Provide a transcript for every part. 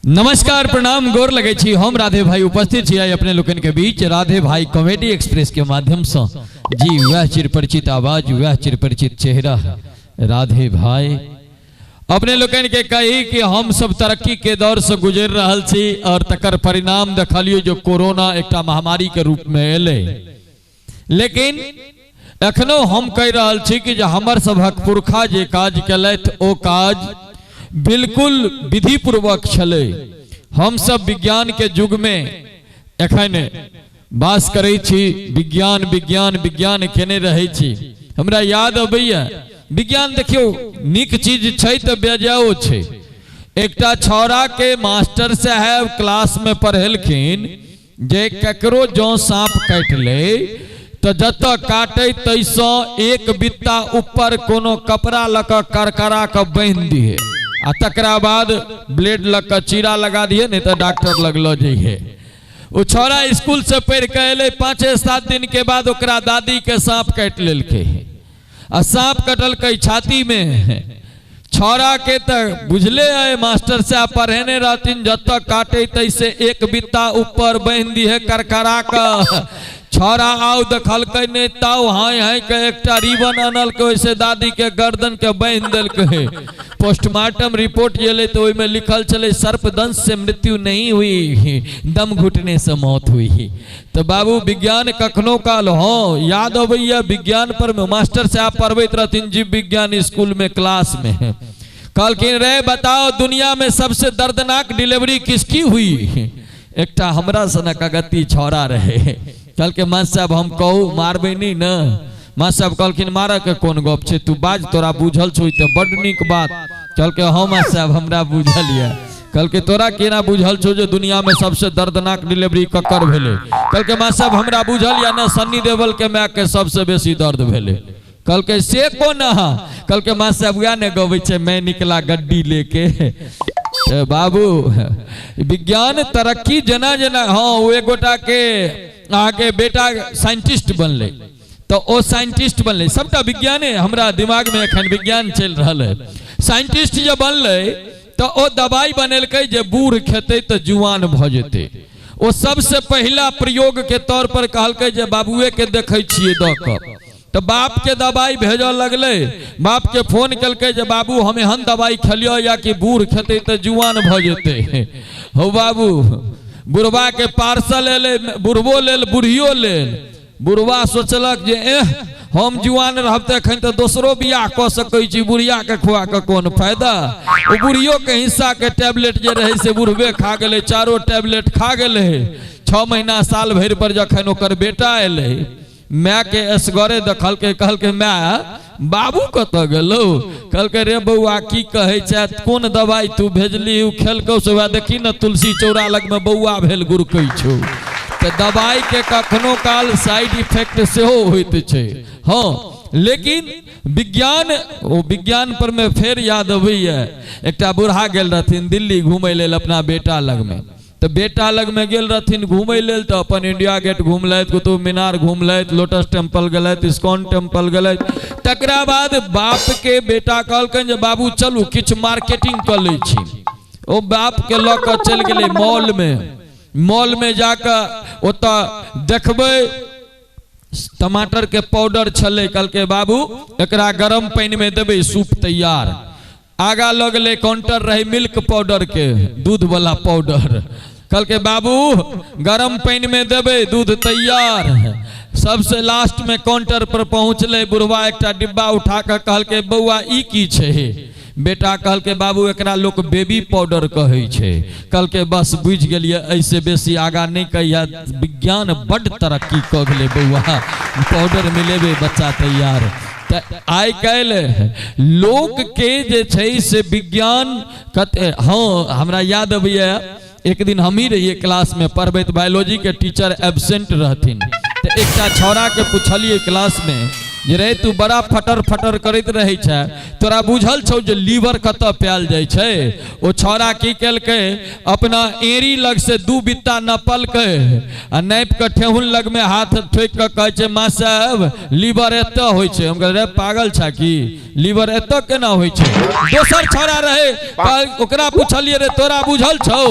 नमस्कार, प्रणाम, गोर लगै छी। हम राधे भाई उपस्थित छी आइ अपने लोकनि के बीच राधे भाई कॉमेडी एक्सप्रेस के माध्यम से। जी वह चिर परिचित आवाज, वह चिर परिचित चेहरा राधे भाई। अपने लोकनि के कही कि हम सब तरक्की के दौर से गुजर रहल छी और तकर परिणाम देखलियो जो कोरोना एकटा महामारी के रूप में एलै। लेकिन एखनो हम कहि रहल छी कि जे हमर सभक पुरखा जे काज केलथि ओ काज बिल्कुल विधिपूर्वक छलै। हम सब विज्ञान के युग में एखन वास करै छी, विज्ञान विज्ञान विज्ञान केने रहै छी। हमरा याद अबैया विज्ञान देखियौ नीक चीज छै तऽ बेजाओ छै। एकटा छौड़ा के मास्टर साहेब क्लास में पढ़ेलखिन जे ककरो जँ साँप काटि लै तऽ जतऽ काटै ताहिसँ एक बित्ता ऊपर कोनो कपड़ा लऽ कऽ करकरा कऽ बान्हि दिहे आ तकरा बाद ब्लेड लऽ कऽ चीरा लगा दिहे, नहीं तऽ डॉक्टर लग लऽ जइहे। ओ छौड़ा स्कूल से पढ़ि कऽ एलै, 5-7 दिन के बाद ओकरा दादी के साँप काटि लेलकै आ साँप कटलकै छाती में। छौड़ा के तऽ बुझले है मास्टर साहब पढ़ेने रहथिन जतऽ काटे तैसे एक बित्ता ऊपर बान्हि दिहे करकरा कऽ। छौड़ा आउ देखलकै नहि ताउ हाय हाय के एकटा रिबन अनलकै, ओहिसे दादी के गर्दन के बान्हि देलकै। पोस्टमार्टम रिपोर्ट एलै तऽ ओहिमे लिखल छलै सर्पदंश से मृत्यु नहीं हुई, दम घुटने से मौत हुई। तऽ बाबू विज्ञान कखनो काल हाँ याद अबैया विज्ञान पर में मास्टर साहब पढ़बैत रहथिन जीव विज्ञान स्कूल में क्लास में। कहलखिन रे बताओ दुनिया में सबसे दर्दनाक डिलीवरी किसकी हुई? एकटा हमरा सनक अगत्ती छौड़ा रहे। कहलकै मास्टर साहब हम कहू मारबै नहीं न? मास्टर साहब कहलखिन मारऽ के कोन गप छै, तू बाज, तोरा बुझल छौ तऽ बड्ड नीक बात। कहलकै हाँ मास्टर साहब हमरा बुझल यऽ। कहलकै तोरा केना बुझल छौ जे दुनिया में सबसे दर्दनाक डिलीवरी ककर भेलै? कहलकै मास्टर साहब हमरा बुझल यऽ ने, सन्नी देओल के माय के सबसे बेसी दर्द भेलै। कहलकै से कोन अहाँ? कहलकै मास्टर साहब वएह ने गबै छै मैं निकला गड्डी लेके। बाबू विज्ञान तरक्की जेना जेना हाँ ओ एक गोटा के अहाँके बेटा साइंटिस्ट बनलै तऽ ओ साइंटिस्ट बनलै, सबटा विज्ञाने हमरा दिमाग में एखन विज्ञान चलि रहल है। साइंटिस्ट जे बनलै तऽ ओ दवाई बनेलकै जे बूढ़ खेतै तऽ जुआन भऽ जेतै। ओ सबसे पहिला प्रयोग के तौर पर कहलकै जे बाबुए के देखै छियै दऽ कऽ, तऽ बाप के दवाई भेजऽ लगलै। बाप के फोन केलकै जे बाबू हम एहन दवाई खेलियौ या कि बूढ़ खेतै तऽ जुआन भऽ जेतै। हौ बाबू बुढ़बा के पार्सल एलै, बुढ़बो लेल बुढ़ियो लेल। बुढ़वा सोचलक जे एह हम जुआन रहब तऽ एखन तऽ दोसरो बियाह कऽ सकै छी, बुढ़िया के खुआ कऽ कोन फायदा। ओ बुढ़ियो के हिस्सा के टैबलेट जे रहै से बुढ़बे खा गेलै, चारो टैबलेट खा गेलै। 6 महीना साल भरि पर जखन ओकर बेटा एलै, my के एसगरे देखलकै, कहलकै my बाबू कतऽ गेलौ? कहलकै रे बौआ की कहै छै, कोन दवाई तू भेजली? ओ खेलकौ से वएह देखी ने तुलसी चौरा लगमे बौआ भेल गुरकै छौ। तऽ दवाई के कखनो काल साइड इफेक्ट सेहो होइत छै। हाँ लेकिन विज्ञान ओ विज्ञान पर में फेर याद अबैया एकटा बूढ़ा गेल रहथिन दिल्ली घूमै लेल अपना बेटा लगमे। तऽ बेटा लगमे गेल रहथिन घूमै लेल तऽ अपन India gate घुमलथि, Qutub Minar घुमलथि, lotus temple गेलथि, इस्कॉन टेम्पल गेलथि। तकरा बाद बाप के बेटा कहलकनि जे बाबू चलू किछु मार्केटिंग कऽ लै छी। ओ बाप के लऽ कऽ चलि गेलै मॉलमे। मॉलमे जाकऽ ओतऽ देखबै टमाटर के पाउडर छलै। कहलकै बाबू एकरा गरम पानिमे देबै सूप तैयार। आगा लऽ गेलै काउंटर रहै मिल्क पाउडर के, दूध वाला पाउडर। कहलकै बाबू गरम पानि में देबै दूध तैयार। सबसे लास्ट में काउंटर पर पहुंचलै बुढ़वा, एकटा डिब्बा उठा कऽ कहलकै बौआ ई की छै? बेटा कहलकै बाबू एकरा लोक बेबी पाउडर कहै छै। कहलकै बस बुझि गेलियै, एहिसँ बेसी आगा नहि कहिया, विज्ञान बड्ड तरक्की कऽ गेलै बौआ, पाउडर मिलेबै बच्चा तैयार। तऽ आइ काल्हि लोकके जे छै से विज्ञान कते। हाँ हमरा याद अबैया एक दिन हमही रहियै क्लासमे पढ़बैत, बायोलॉजीके टीचर एबसेंट रहथिन। तऽ एकटा छौड़ाके पुछलियै क्लासमे जे रे तू बड़ा फटर फटर करैत रहै छै, तोरा बुझल छौ जे लीवर कतऽ पायल जाइ छै? ओ छौड़ा की केलकै, अपना एड़ी लग से 2 बित्ता नपलकै आ नापि कऽ ठेहुन लग में हाथ ठोकि कऽ कहै छै, माँ साहब लीवर एतऽ होइ छै। हम कहलियै, रे पागल छा की, लीवर एतऽ केना होइ छै? दोसर छौड़ा रहै, ओकरा पुछलियै, रे तोरा बुझल छौ?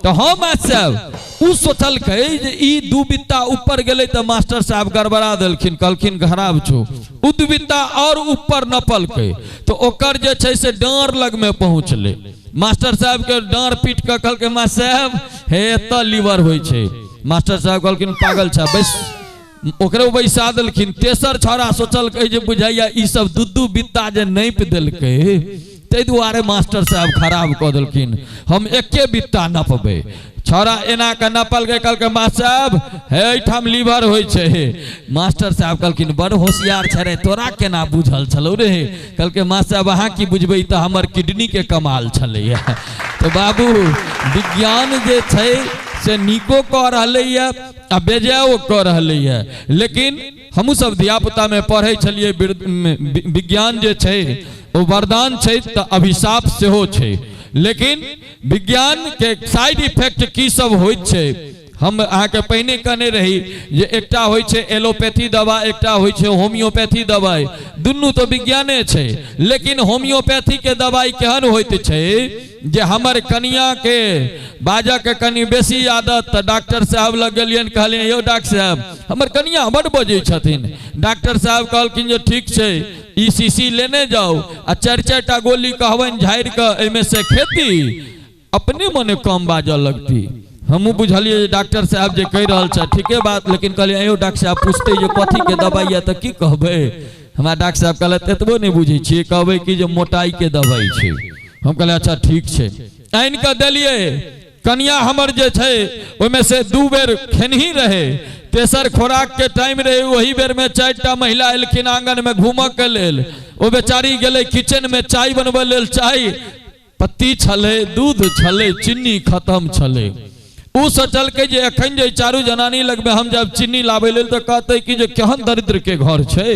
तऽ हँ माँ साहब। उ सोचलकै जे ई 2 बित्ता ऊपर गेलै तऽ मास्टर साहब गड़बड़ा देलखिन, कहलखिन खराब छौ। उ 2 बित्ता और ऊपर नपलकै तऽ ओकर जे छै से डाँर लगमे पहुँचलै। मास्टर साहब के डाँर पीट कऽ कहलकै, मास्टर साहब हे एतऽ लीवर होइ छै। मास्टर साहब कहलखिन पागल छा, बैस। ओकरो बैसा देलखिन। तेसर छौड़ा सोचलकै जे बुझाइया ई सब 2-2 बित्ता जे नापि देलकै ताहि दुआरे मास्टर साहब खराब कऽ देलखिन, हम 1 बित्ता नपबै। छौड़ा एना कऽ नपलकै, कहलकै मास्टर साहब हे एहिठाम लीवर होइ छै। मास्टर साहब कहलखिन बड़ होशियार छै रे, तोरा केना बुझल छलौ रे? कहलकै मास्टर साहब अहाँ की बुझबै, ई तऽ हमर किडनी के कमाल छलैया। तऽ बाबू विज्ञान जे छै से नीको कऽ रहलैया आ बेजायो कऽ रहलैया। लेकिन हमहूँ सब धियापुतामे पढ़ै छलियै, विज्ञान जे छै ओ वरदान छै तऽ अभिशाप सेहो छै। लेकिन विज्ञान के साइड इफेक्ट की सब होइत छै, हम अहाँके पहिने कहने रही जे एकटा होइ छै एलोपैथी दवा, एकटा होइ छै होम्योपैथी दवाइ। दुनू तऽ विज्ञाने छै, लेकिन होम्योपैथी के दवाइ केहन होइत छै जे हमर कनिया के बाजऽ के कनि बेसी आदत, तऽ डॉक्टर साहब लग गेलियनि, कहलियनि यौ डॉक्टर साहब हमर कनिया बड्ड बजै छथिन। डॉक्टर साहब कहलखिन जे ठीक छै, ई शीशी लेने जाउ आ 4-4 टा गोली कहबनि झाड़ि कऽ एहिमे से खेती, अपने मने कम बाजऽ लगती। हमहूँ बुझलियै जे डॉक्टर साहब जे कहि रहल छथि ठीके बात, लेकिन कहलियै यौ डॉक्टर साहब पुछतै जे कथीके दवाइ यऽ तऽ की कहबै? हमरा डॉक्टर साहब कहलथि एतबो नहि बुझै छियै, कहबै कि जे मोटाइके दवाइ छै। हम कहलियै अच्छा ठीक छै। आनि कऽ देलियै। कनिया हमर जे छै ओहिमे से 2 बेर खेनही रहै, तेसर खोराक के टाइम रहे, ओही बेर में 4 टा महिला एलखिन आंगन में घूमऽ के लेल। ओ बेचारी गेलै किचन में चाय बनबै लेल, चाय पत्ती छलै, दूध छलै, चीनी खत्म छलै। उ सोचलकै जे एखन जे चारू जनानी लगमे हम जब चीनी लाबै लेल तऽ कहतै कि जे केहन दरिद्र के घर छै,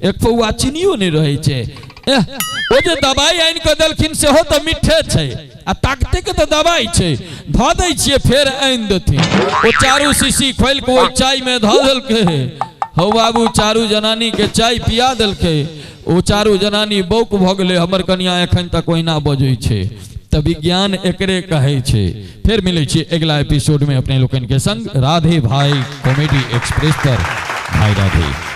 1 पौआ चीनियो नहि रहै छै। ओ जे दवाइ आनि कऽ देलखिन सेहो तऽ मिठे छै आ ताकते के तऽ दवाइ छै, धऽ दै छियै फेर आनि देथिन। ओ चारू शीशी खोलि कऽ ओहि चायमे धऽ देलकै। हौ बाबू चारू जनानी के चाय पिया देलकै। ओ चारू जनानी बौक भऽ गेलै, हमर कनिया एखन तक ओहिना बजै छै। तऽ विज्ञान एकरे कहै छै। फेर मिलै छी अगिला एपिसोड में अपने लोकनि के संग राधे भाई कॉमेडी एक्सप्रेस पर। भाई राधे।